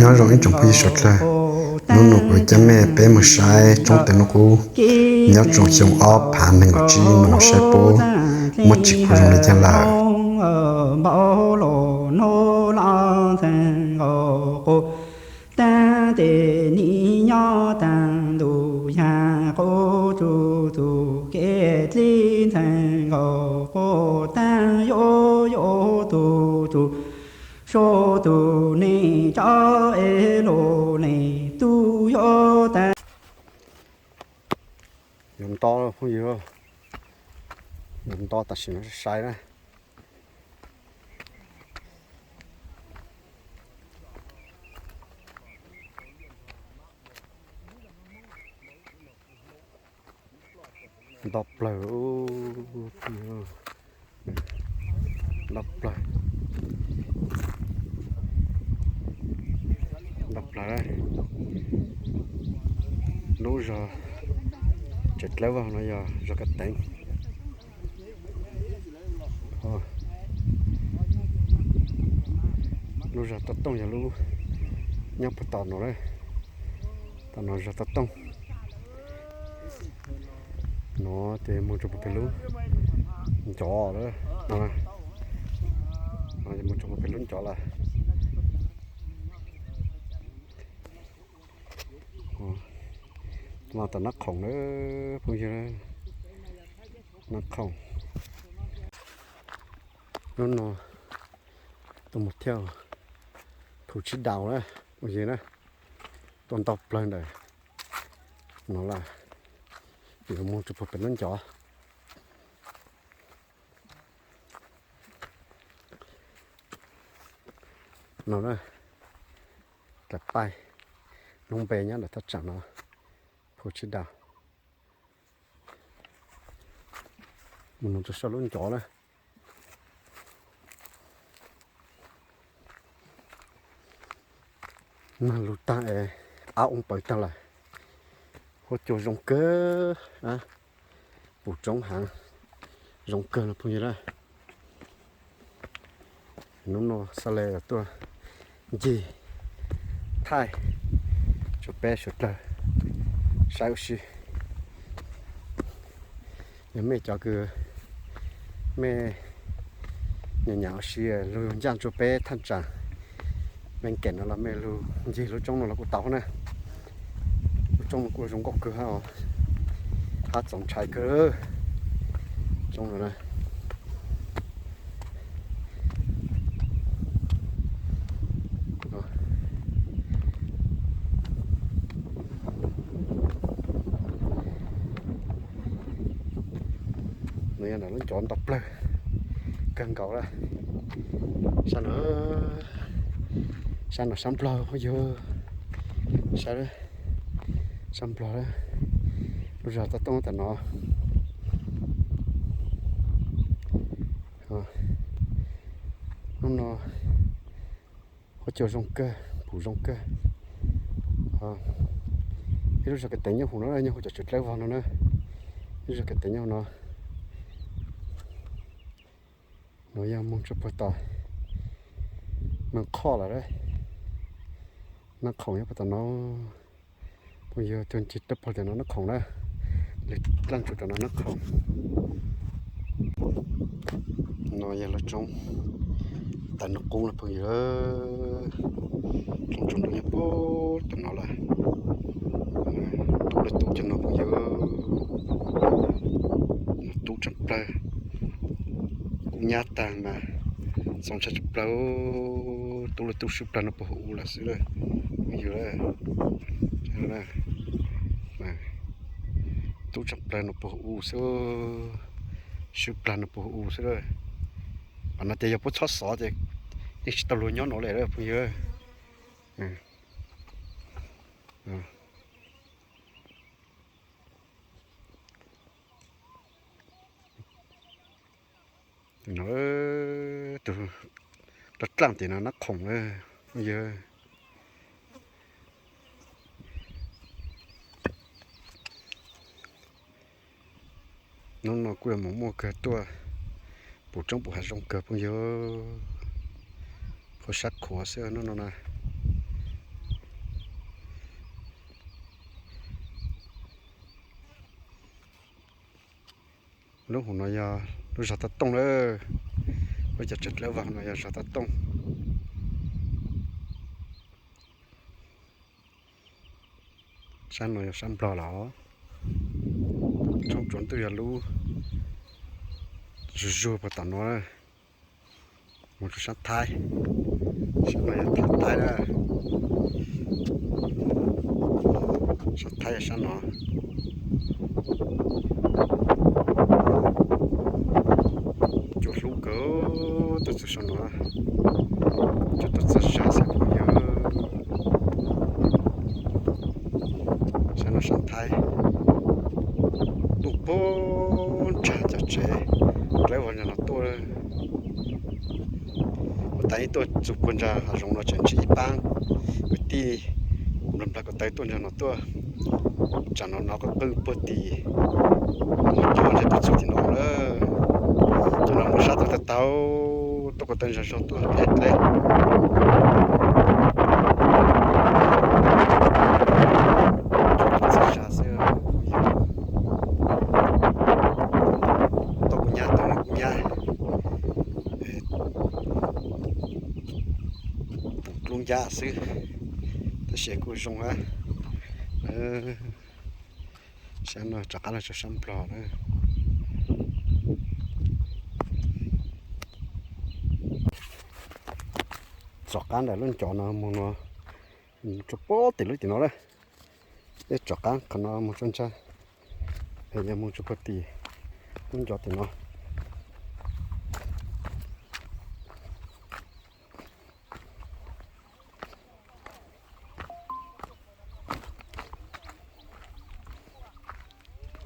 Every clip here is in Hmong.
Nyob zoo ib tsoom phooj ywg suav dlawg, hnub no kuv coj mej peb moog saib roob tawg nub qub nyob rua xyoo ob phav neeg nkaum tsib no saib puab muab tsim kho zoo le caag lawm. Yuav nto phooj ywg, yuav nto tam sim no sai na. Nto plawg, nto plawg, nto plawg. Lub zog tsev dlawb vag no yog zog Kav Teev. Lub zog Toj Tooj yog lub nyob puag tom no, tom no zog Toj Tooj. No ces moog rua puag pem lub ncov lawm no, moog rua puag pem lub ncov lawm. Los tom Nab Khoom na, phooj ywg, Nab Khoom. Hnub no tuaj moog thiaj Phu Tsib Daus na, phooj ywg na, tuaj ntau plawg ntawm no lawm, yuav moog rua puag pem lub ncov no na. Tawm paib lub npe nyob ntawm thaj tsam no, Phu Tsib Daus. Moog rua sab lub ncov na. Nag lug taag es ab oo pawv taag lawm. Huab cua zoo kawg, pum roob haav zoo kawg no phooj ywg na. Hnub no xaav le tuaj ncig thaij rua peb suav dlawg saib ua si. Yog mej cov kws mej nyam nyam ua si lug ncaaj rua peb thaj tsam Veej Kem no los mej lug ncig lub roob no los kuj tau na. Lub roob no kuj zoo nkauj kawg hab os, hab txaus ntshai kawg roob no na. No yog ntawm lub ncov nto plawg kawg nkaus lawm. Sab no, sab no sab Nplog phooj ywg, sab, sab Nplog, lub zog Toj Tooj tam no. Hnub no huab cua zoo kawg, pum zoo kawg. Ib lub zog Kav Teev nyob huv no, nyob huv cov tswv dlawb vog no na. Ib lub zog Kav Teev nyob huv no. No yog moog rua puag tom Nab Khoom lawm. Nab Khoom nyob puag tom no. Phooj ywg, tuaj ncig rua puag tom no Nab Khoom na, le dlaaj tsuas rua no Nab Khoom. No yog lub roob tawg nub qub na phooj ywg. Roob tsaus ntuj nyob puag tom no lawm. Tub le tub cov no phooj ywg, tub tshaj plawg. Kub nyab taag mas txaus ntshai tshaj plawg. Tub le tub swb plag no puag huv u lawm xwb phooj ywg. Tub tshaj plawg no puag huv u xwb, swb plag no puag huv u xwb. Qhov no ces yog puab txhob xov ces yeej tsis tau luag nyob no le phooj ywg. Tus dlaaj dlaaj tim no Nab Khoom na phooj ywg. Hnub no kuj yuav moog muaj kawg tuaj pum roob pum hav zoo kawg phooj ywg. Qhua sab qhuav xwb hnub no na. Lub hauv no yog lub zos Toj Tooj lawm. Lub cov tsev dawb vag no yog zos Toj Tooj. Sab no yog sab Nplog los. Tshoob tsaus ntuj yog lub zuj zus puag tom no. Mus rau sab Thaib, sab no yog Thaib na. Sab Thaib yog sab no. Cua hlub kawg, tuaj txog saum no, cua tuaj txog zag xwb phooj ywg. Sab no sab Thaib, tuaj puag ntsag cov tsev dawb vag no tuaj. Ua tas ib tuaj txug puag ntsag hav zoov no tseem ntsib ib pab kwv tij nplog nplog ko taw tuaj ntsag no tuaj. Tsam no hnov qw qw puag tim, hnov cov ntshe tuaj txug tim no lawm. Cov no mus sab tau tau, tuaj ko taw ntsag zog tuaj dleb dleb. Txog zag xwb, tuaj kuv nyab, tuaj kuv nyab. Pum dlub ncab xwb, tab sis kuj zoo na. Sab no rov qab los rau sab Nplog na. Rov qab ntawm lub ncov no mus no, rau puag tim lub tim no lawm. Rov qab qhov no mus rau ntsag, yog mus rau puag tim lub ncov tim no.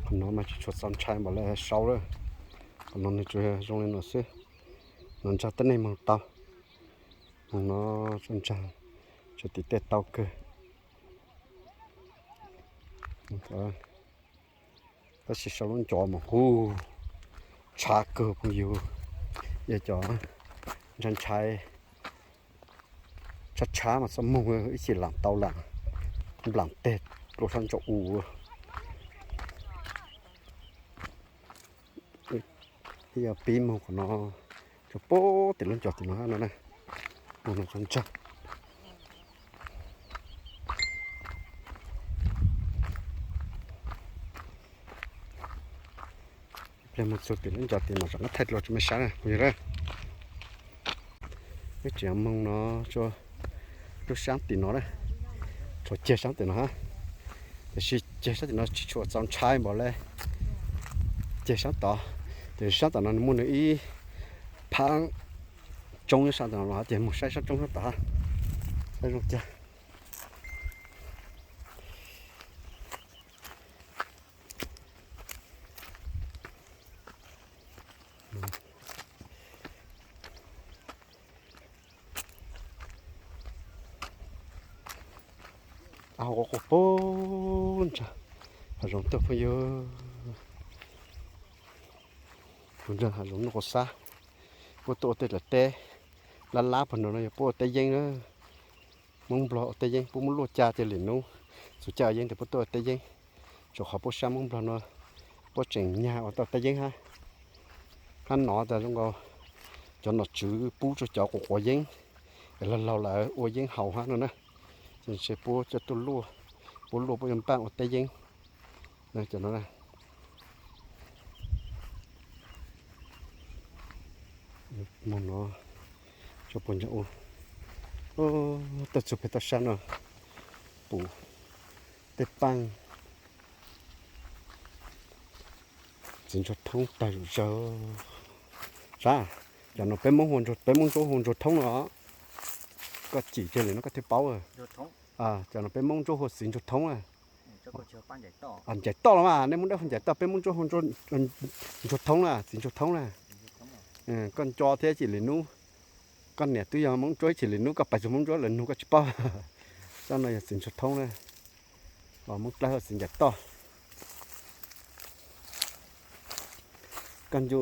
Qhov no mas tsis tshua txaus ntshai npaum li sau lawm. Qhov no nws tsuas zoo li no xwb. No ntsag tej neeg mus tau, mus no tsuas ntsag, tsuas tim tej tau kawg. Tab sis sau lub ncov mas hu, tshav kawg phooj ywg. Yog cov ntshai ntshai, tshav tshav mas txhob moog, ib chim lam tau lam nplaam teg dlua sab ntsa u. Yog pib moog qhov no, rau puag tim lub ncov tim no no na, moog no txog ntsag. Pliag mus txug tim lub ncov tim no rov qab thaij dlua rau mej saib na phooj ywg na. Wb tseem moog no rua lub saab tim no na, rua ceg saab tim no hab. Tiam sis ceg saab tim no tsis tshua txaus ntshai npaum le ceg saab tod. Tiam sis saab tom no nws muaj nws ib phaab tsoob nyob saab tom no los ces moog saib saab tsoob saab tod hab, saib zoo cag. Au, quaj quaj puag ntsag hav zoov tuaj phooj ywg. Puag ntsag hav zoov nuj quas xab, puab tuaj ua tej dlaim teb lab lab puag nrad no yog puab ua teb yeeb na. Moob Nplog ua teb yeeb, puab muab luaj ca cia li nub, txug caij ua yeeb tes puab tuaj ua teb yeeb. Tsuas qhov puab saab Moob Nplog no puab tseem nyag ua tau teb yeeb hab. Hab nov tas zoo nkaus cov nom tswv pub rua cov quav quav yeeb es laug laug lawm ua yeeb haus hab no na, ces ntshe puab coj tuaj luaj, puab luaj puab yuav npaaj ua teb yeeb. Cov no moog no, tsuas puag ntsag u, tuaj txug peg toj sab no, pum tej paaj txiv ntsuag thoob tawg zom zaws. Sav, cov no peb Moob hu, peb Moob Ntsuab hu ntsuag thoob no. Koj cim kiag li no koj thiaj paub. Cov no peb Moob Ntsuab hu txiv ntsuag thoob na. Ncaim toj los mas, nej Moob Dawb hu ncaim toj, peb Moob Ntsuab hu ntsuag thoob na, txiv ntsuag thoob na. Koj nco thiab, ib chim li nub koj niam twb yog Moob Ntsuab, ib chim li nub koj pais txug Moob Ntsuab lawv nug koj tsis paub. Tsob no yog txiv ntsuag thoob na, Moob Dawb hu txiv ncaim toj. Koj nco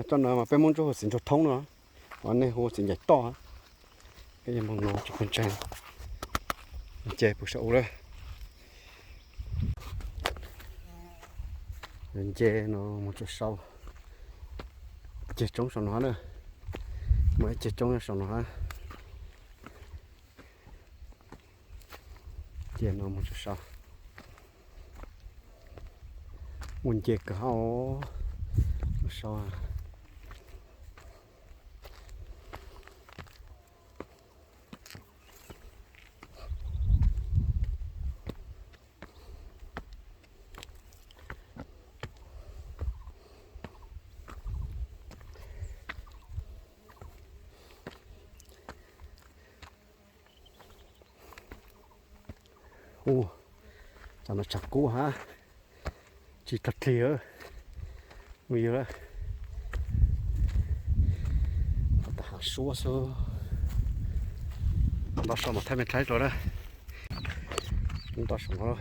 tsob no mas peb Moob Ntsuab hu txiv ntsuag thoob no, nej hu txiv ncaim toj. Peb yog moog no tsuas puag ntsag, nce puag saum u lawm. Nce no moog tsuas sau, ceg tsoob saum no na. Muaj ib ceg tsoob saum no hab. Ces no mus tsuas sau. Ua nce kawg hab os. Sau. Ua, tam no tshav kub hab, tsis tag dlig. Mus yug, tas hav suab xwb. Nto so mas thaij me thaib rau na. Nto so no.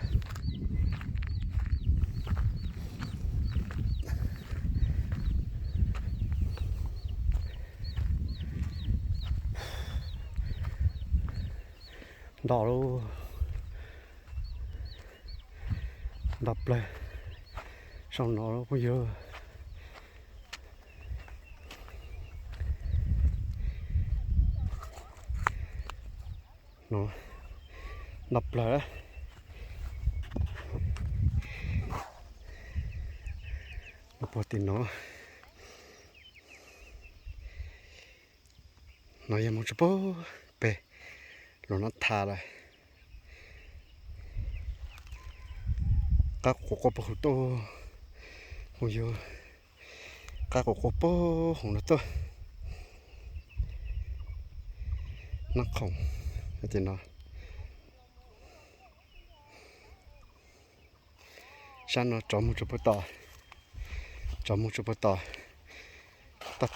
Nto lub, nto plawg saum no phooj ywg. No, nto plawg. Puag tim no, no yog mus tsuas puag pem lub nab tha lawm. Qab quas qua puag hauv tuaj, mus yug qab quas qua puag hauv no tuaj. Nab khoom tim no. Sab no rov mus tsuas puag tom, rov mus tsuas puag tom Toj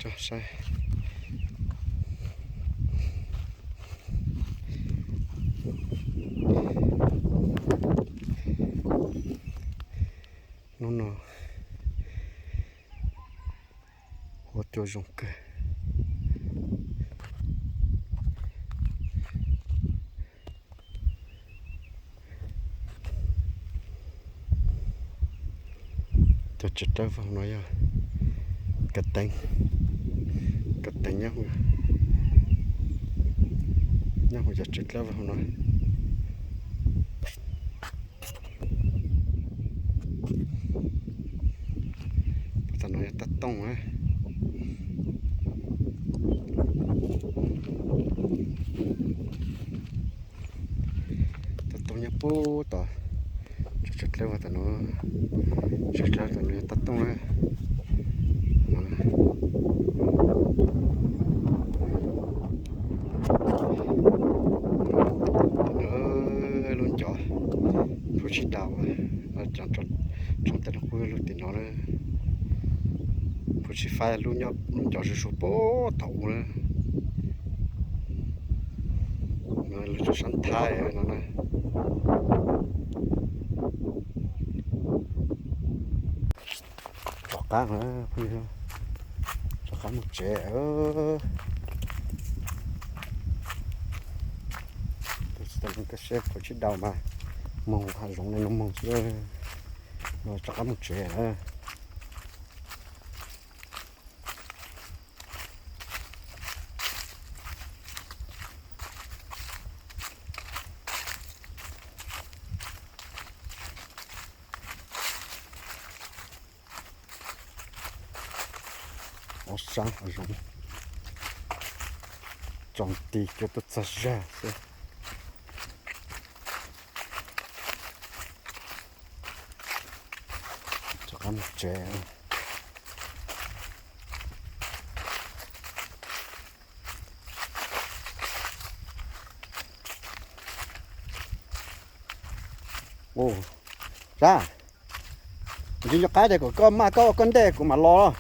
Tooj na. Hnub no huab cua zoo kawg. Cov tsev dawb vog no yog kav teev, kav teev nyob hauv cov tsev dawb vog no. Tam no yog Toj Tooj na. Toj Tooj nyob puag tom, tsev dawb vog tam no, tsev dawb vog tam no yog Toj Tooj na. Lub ncov phuv tsis daus, tsoom tej no kuj lug tim no na. Phuv tsis faib, lub ncov zuj zus puag thaum ub na. Lug tsuas sab nthab no na. Rov qab, rov qab mus tsev. Tab sis koj seb phuv tsis daus mas moog hav zoov le nuav moog xwb. Rov qab mus tsev. Ob sab hav zoov, tsaus nti cuag tuaj txog zag xwb. Rov qab mus tsev. Sab, nco nco qab tias kom koj maj koj ua koj ntej kuv mam los.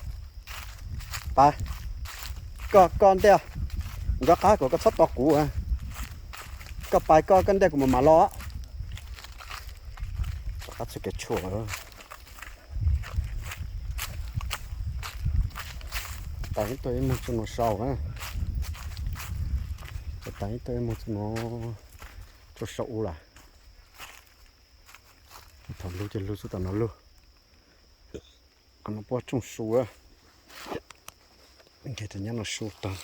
Pais, koj koj ntej, nco qab kom koj txhob tos kuv. Koj pais koj koj ntej kuv mam mam los. Rov qab txug kev tshuam. Tais ib tug ib moog txug nuav sau na. Tais ib tug ib moog txug nuav, txug sau u lawm. Thaum lug ces lug txug tom no lug. No puag tsooj su lawm, nyob no su tag,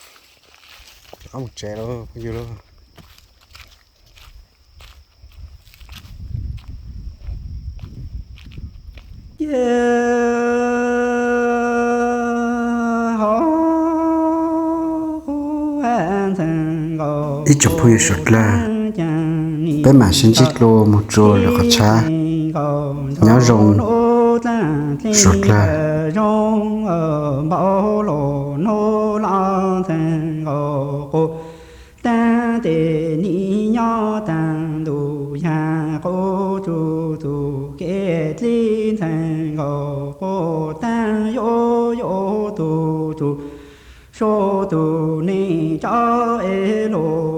rov qab mus tsev lawm phooj ywg lawm. Ib tsoom phooj ywg suav dlawg, peb mam sib ntsib dua mus rua lwm qhov tshab. Nyob zoo suav dlawg. Taag tes nim nyob taag ntuj yag, quv tsuj txuj kev dlib ntxhee nkaus quv taag, yuav yuav tug tsuj sua tug neeg tso es lug